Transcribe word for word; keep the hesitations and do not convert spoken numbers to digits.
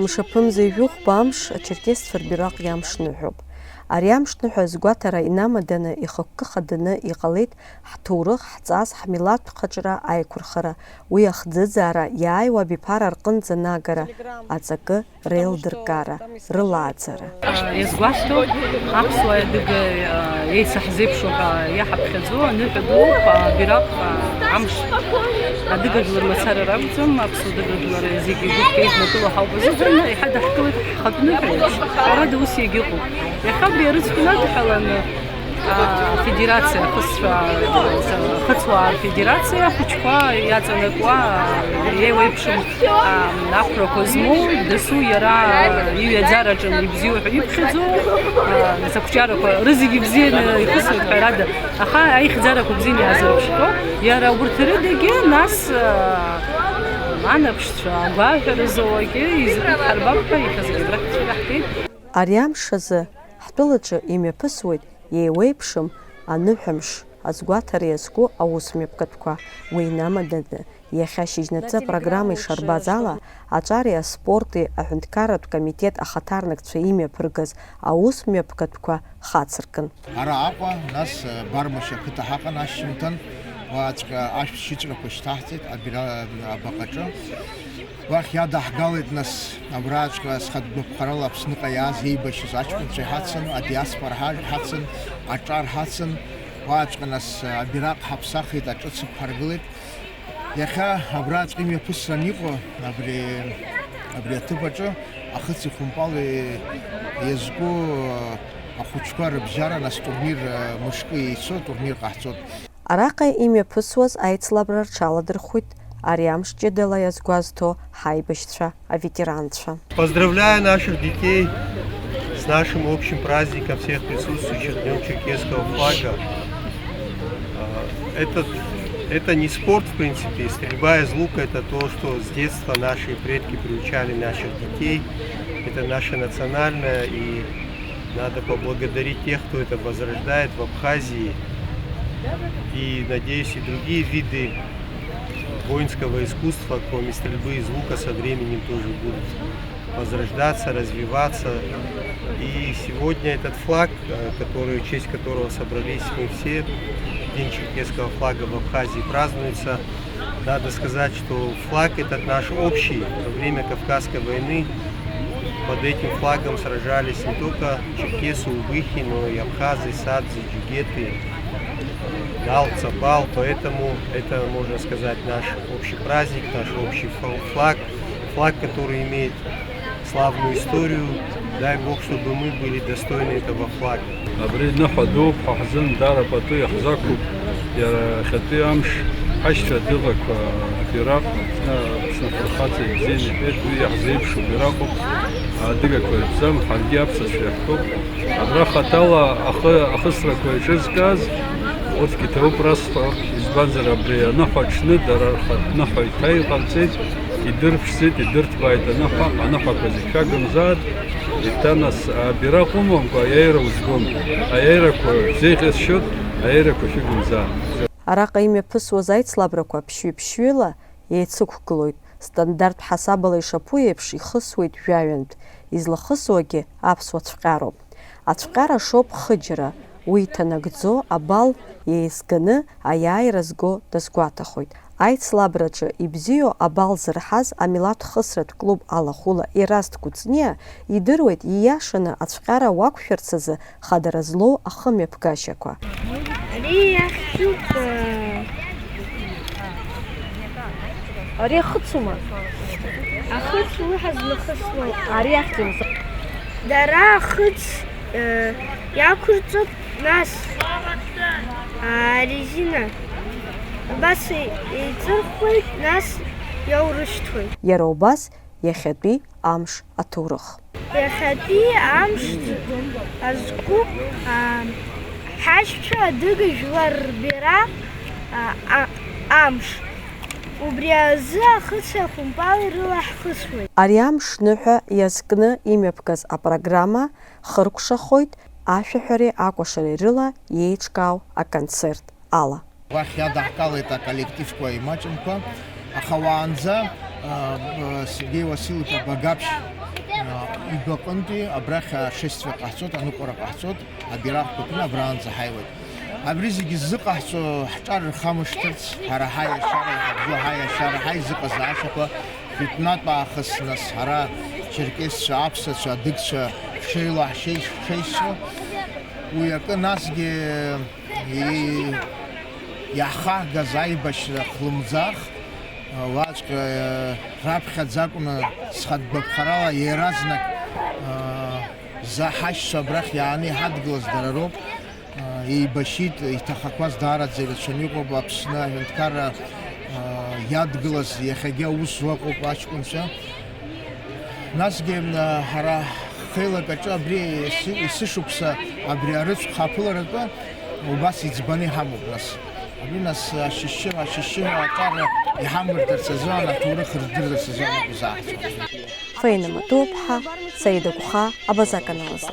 Мшаԥымза ҩажәихәба амш ачерқьесцәа рбираҟ иамш ныҳәоуп. Ари амш ныҳәа азгәаҭара инамаданы ихықәкы хаданы иҟалеит ҳҭоурых, ҳҵас, ҳмилаҭтә хаҿра аиқәырхара, уи ахӡыӡаара, иааиуа абиԥара рҟынӡа анагара, аҵакы реилдыркаара, рылааӡара. Иазгәасҭо, аԥсуа адыга еицаҳзеиԥшу ҳәа иаҳаԥхьаӡо аныҳәа дууп, абираҟ амш адыга жәлар мацара ракәӡам, аԥсуа адыга жәлар зегьы гәыԥк еиднакыло ҳауп азыҳәан, еиҳа даҳкылеит ҳхатә ныҳәа еиԥш. Ҳәарада, ус иагьыҟоуп. Иахьа абри арыцхә инадҳәаланы, афедерациа, ахысцәа, ахыцуаа рфедерациа ахәыҷқәа иаҵанакуа, еиуеиԥшым, а, ақәрақәа змоу, дасу иара иҩаӡараҿы ибзиоу ҳәа иԥхьаӡоу, а, ақәҿиарақәа рызегьы ибзианы ихысуеит, ҳәарада, аха аихьӡарақәа бзианы иаазырԥшхьоу, иара убырҭ рыдагьы, нас, а, анаԥшцәа, агәаҳәара зоуагьы изакәытә ҳарбап ҳәа иахьазгьы абрахь ицәыраҳгеит. Ари амш азы ҳтәылаҿы имҩаԥысуеит еиуеиԥшым аныҳәамш азгәаҭара иазку аусмҩаԥгатәқәа. Уи инамаданы, иахьа шьыжьнаҵы апрограмма ишарбаз ала, аҿареи аспорти аҳәынҭқарратә комитет ахаҭарнакцәа имҩаԥыргаз аусмҩаԥгатәқәа хацыркын. Ара Аҟәа, нас, Бармашь ақыҭа ҳаҟан ашьжьымҭан, уаҵәҟьа ашәҭ шьыҵәрақәа шьҭаҳҵеит абира-, абаҟаҿы. Уахь иадаҳгалеит, нас, абраҵәҟьа зхатә гәаԥхарала Аԥсныҟа иааз еибашьыз аҷкәынцәа иҳацын, адиаспора ҳа-, ҳацын, аҿар ҳацын, уаҵәҟьа, нас, абираҟ ҳаԥсахит, аҿыц ықәҳаргылеит. Иахьа абраҵәҟьа имҩаԥысран иҟоу абри, абри аҭыԥ аҿы ахыци ахәымпали иазку ахәыҷқәа рыбжьара, нас, турнир мышкы еицәоуп, турнир ҟаҳҵоит. Араҟа имҩаԥысуаз аицлабра рҽаладырхәит ари амш ҷыдала иазгәазҭо ҳаибашьцәа, аветеранцәа. Поздравляю наших детей с нашим общим праздником всех присутствующих, Днём черкесского флага. А, этот, это не спорт, в принципе, и стрельба из лука — это то, что с детства наши предки приучали наших детей. Это наше национальное, и надо поблагодарить тех, кто это возрождает в Абхазии. И, надеюсь, и другие виды воинского искусства, кроме стрельбы из лука, со временем тоже будут возрождаться, развиваться. И сегодня этот флаг, э, который, в честь которого собрались мы все, День черкесского флага в Абхазии празднуется. Надо сказать, что флаг этот наш общий. Во время Кавказской войны под этим флагом сражались не только черкесы, убыхи, но и абхазы, садзы, джигиты, галцы, бал. Поэтому это, можно сказать, наш общий праздник, наш общий фл-, флаг, флаг, который имеет славную историю. Дай Бог, чтобы мы были достойны этого флага. Абри ныҳәа дууп ҳәа ҳзын, даара пату иаҳзақәуп. Иара иахьатәи амш ҳашьцәа адыгақәа абираҟ, Аԥсны, Аԥсны афырхаҵа ибзианы иҳәеит, уи иаҳзеиԥшуп, ираҟуп, адыгақәа иртәӡам, ҳаргьы аԥсуацәа иаҳтәуп. Абра хаҭала ахы-, ахысрақәа иҿызкааз, урҭгьы ҭабуп расҳәо, избанзар, абри аныҳәа аҽны дара рхатә ныҳәа иҭаиҟарҵеит, идырԥшӡеит, идырҭбааит аныҳәа, аныҳәақәа зегь шәагымзааит, еиҭа нас абираҟ умамкәа аиааира узгом, аиааирақәа шәзеиӷьасшьоит, аиааирақәа шәыгымзааит. Араҟа имҩаԥысуаз аицлабрақәа ԥшьҩы-ԥшьҩыла еицықәгылоит, стандарттә ҳасабала ишаԥу еиԥш ихысуеит жәаҩантә, излахысуагьы аԥсуа цәҟьароуп. Ацәҟьара шоуп хыџьара, уи иҭанагӡо абал еизганы аиааира зго дазгәаҭахоит. Аицлабраҿы ибзиоу абал зырҳаз амилаҭ хысратә клуб Алахәыла Ераст Кәыҵниа идыруеит ииашаны ацәҟьара уақәшәарц азы хадара злоу ахымҩаԥгашьақәа. Ари иахьӡуп, э, ари ахыцума? Ахыц уи ҳазлахысуа. Ари ахьӡума? Дара ахыц, э, иақәырҵоит, нас арезина абас еиҵырхуеит, нас иаурышьҭуеит. Иара убас иахьатәи амш аҭоурых. Иахьатәи амш азкуп, а, ҳашьцәа адыга жәлар рбираҟ, а, а, амш. Убри азы ахыци ахәымпали рыла ҳхысуеит. Ари амш ныҳәа иазкны имҩаԥгаз апрограмма хыркәшахоит ашәаҳәареи акәашареи рыла иеиҿкаау аконцерт ала. Уахь иадаҳкылеит аколлективқәа имаҷымкәа, аха уаанӡа, а, Сергеи Васильев Багаԥшь Ибаҟынтәи абрахь ашествие ҟаҳҵоит, аныҟәара ҟаҳҵоит, абираҟқәа кны абраанӡа ҳаиуеит. Абри зегьы ззыҟаҳҵо ҳҿар рхамышҭырц, ҳара ҳаиашьара, иҳабжьоу ҳаиашьара, ҳаизыҟазаашьақәа, жәытәнатә аахыс нас ҳара черкесцәа, аԥсацәа, адыгцәа шеилаҳшеи-, шеишьцәоу, уи акы насгьы и-, иаҳхаҳгаз аибашьра хлымӡаах, уаҵәҟьа раԥхьаӡа акәны схатә гәаԥхарала иаразнак, а, за ҳашьцәа абрахь иааны иҳадгылаз дара роуп. А, еибашьит, иҭахақәаз даараӡа ирацәаны иҟоуп Аԥсны аҳәынҭқарра, а, иадгылаз, иахьагьы аус зуа ыҟоуп аҷкәынцәа. Насгьы, а, ҳара ҳхеилак аҿы абри ес-, есышықәса абри арыцхә ҳаԥыларатәы убас иӡбаны иҳамоуп нас. Абри нас ашьшьыҳәа, ашьшьыҳәа аҿар иҳамыртырц азы, анаҭоурых рдырырц азы акәзааҳҵо. Фаина Матуаԥҳа, Саида Гәхаа, Абаза канал азы.